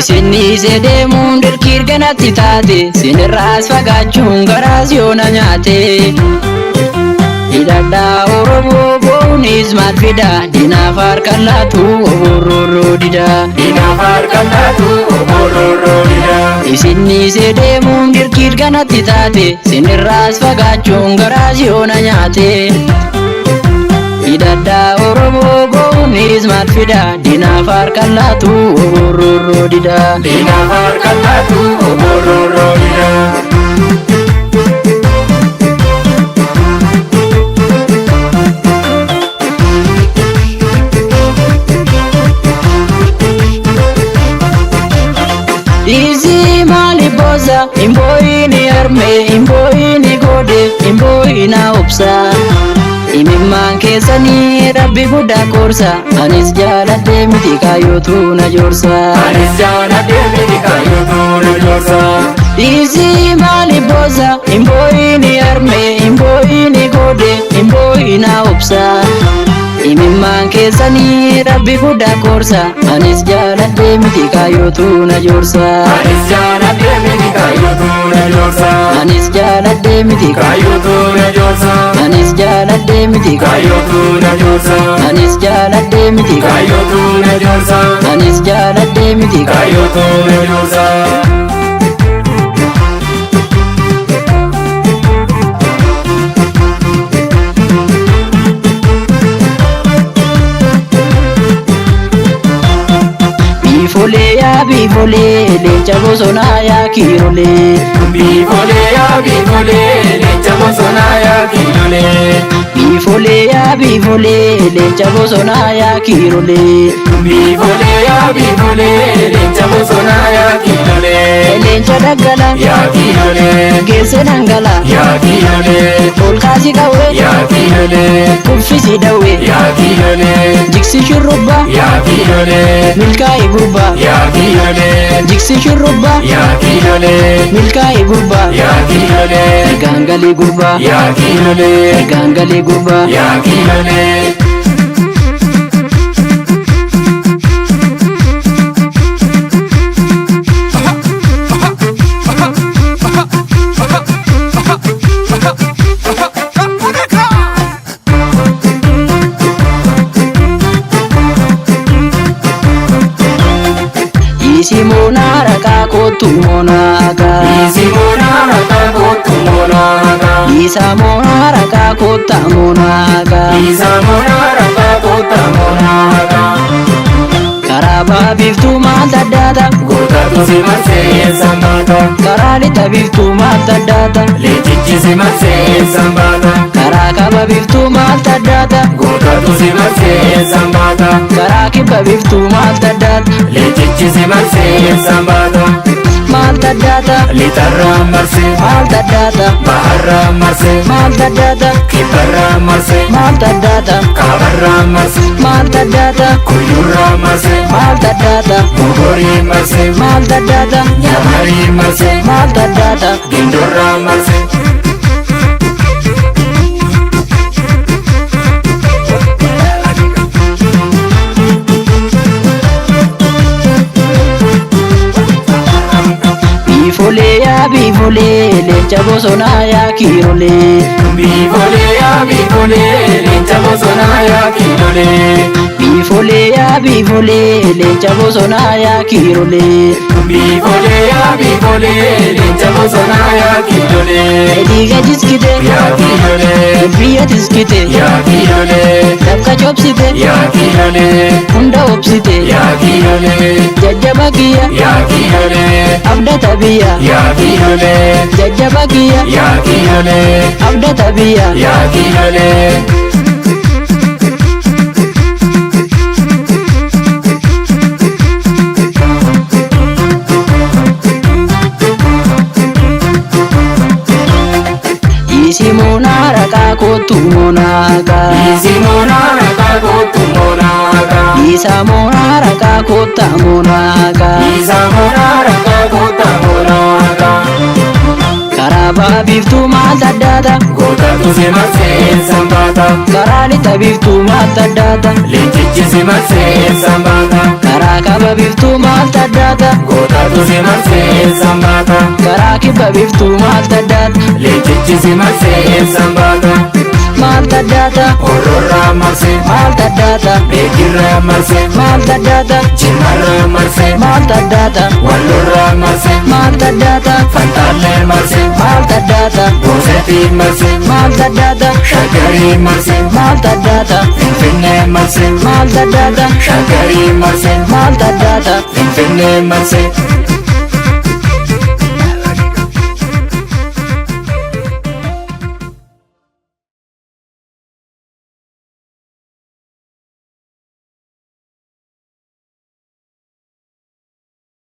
Isinniisee deemuun dirqii ganatti taate sinirraas fagaachuun garaas yoona nyaate. Hidhadhaa Oromoo boonis maal fida diinaaf harka laatu obororoo dida. Diinaaf harka laatu obororoo dida. Isinniisee deemuun dirqii ganatti taate sinirraas fagaachuun garaas yoona nyaate. Hidhadhaa Oromoo boonis maal fida diinaaf harka laatu obororoo dida. Diinaaf harka laatu obororoo dida. Dhiisii maali boosa hin harmee hin goode hin boo'ina obsa. Imimmaan keessanii rabbi guddaa koorsa anis jaaladhee miti kaayyootu na joorsa. Anis jaaladhee miti kaayyootu na joorsa. Dhiisii maali boosa hin harmee hin goode hin boo'ina obsa. Imimmaan keessanii rabbi guddaa koorsa anis jaaladhee miti kaayyootu na joorsa. Anis jaaladhee miti kaayyootu na joorsa. Anis jaaladhee miti Kaayyootu na joorsa. Anis jaaladhee miti Kaayyootu na joorsa. Anis jaaladhee miti Kaayyootu na joorsa. Anis jaaladhee miti Kaayyootu na joorsa. Biifolee yaa biifolee leenca bosonaa yaa kiirolee. Biifolee yaa biifolee leenca bosonaa yaa kiilolee. Biifolee yaa biifolee leenca bosonaa yaa kiirolee. Biifolee yaa biifolee leenca bosonaa yaa kiilolee. Leenca daggala Yaa kiilolee. geesse dhangala Yaa kiilolee. ol kaasi qawwee Yaa kiilolee. kuffisi dawwee Yaa kiilolee. jigsi shurrubbaa Yaa kiilolee. milkaa'e gurbaa Yaa kiilolee. jigsi shurrubbaa Yaa kiilolee. milkaa'e gurbaa Yaa kiilolee. gaangalee gurbaa Yaa kiilolee. gaangalee gurbaa. Yaa kiilolee. Dhiisii moonaa raqaa kootu moonaagaa. Dhiisii moonaa raqaa kootu moonaagaa. Dhiisaa moonaa raqaa koota moonaagaa. Dhiisaa moonaa raqaa koota moonaagaa. Karaa baha biiftuu maal taddaata? Gootatu si marsee eessaan baata? Karaa lixa biiftuu maal taddaata? Leencichi si marsee eessaan baata? Karaa kaaba biiftuu maal taddaata? Gootatu si marsee eessaan baata? Karaa kibba biiftuu maal taddaata? Leencichi si marsee eessaan baata? Maal taddaata? Lixarraa marsee, Maal taddaata? baharraa marsee, Maal taddaata? kibbarraa marsee, Maal taddaata? kaabarraa marsee, Maal taddaata? kuyyurraa marsee, Maal taddaata? mogorii marsee, Maal taddaata? nyamarii marsee, Maal taddaata? gindorraa marsee. Biifolee yaa biifolee leenca bosonaa yaa kiirolee. Biifolee yaa biifolee leenca bosonaa yaa kiilolee. Biifolee yaa biifolee leenca bosonaa yaa kiirolee. Biifolee yaa biifolee leenca bosonaa yaa kiilolee. Dhiiga jiskite Yaa kiilolee. biyya tiskite Yaa kiilolee. dafqa cobsite Yaa kiilolee. hunda obsite Yaa kiilolee. jajjaba kiyya Yaa kiilolee. abdata biyya Yaa kiilolee. jajjaba kiyya Yaa kiilolee. abdata biyya. Yaa kiilolee. Dhiisii moonaa raqaa kootu moonaagaa. Dhiisii moonaa raqaa kootu moonaagaa. Dhiisaa moonaa raqaa koota moonaagaa. Dhiisaa moonaa raqaa koota moonaagaa. Karaa Baha biiftuu maaltu addaata? Gootatu si marsee sanbaata. Karaa lixa biiftuu maaltu addaata? Leencichi si marsee sanbaata. Karaa kaaba biiftuu maaltu addaata? Gootatu si marsee sanbaata. Karaa kibba biiftuu maaltu addaata? Leencichi si marsee sanbaata. Maaltu addaata? Hororraa marsee. Maaltu addaata? Beekirraa marsee. Maaltu addaata? Jimmarraa marsee. Maaltu addaata? Wallorraa marsee. Maaltu addaata? Fantaallee marsee. Maaltu addaata? Boosetii marsee. Maaltu addaata? Shaggarii marsee. Maaltu addaata? Finfinnee marsee. Maaltu addaata? Shaggarii marsee. Maaltu addaata? Finfinnee marsee.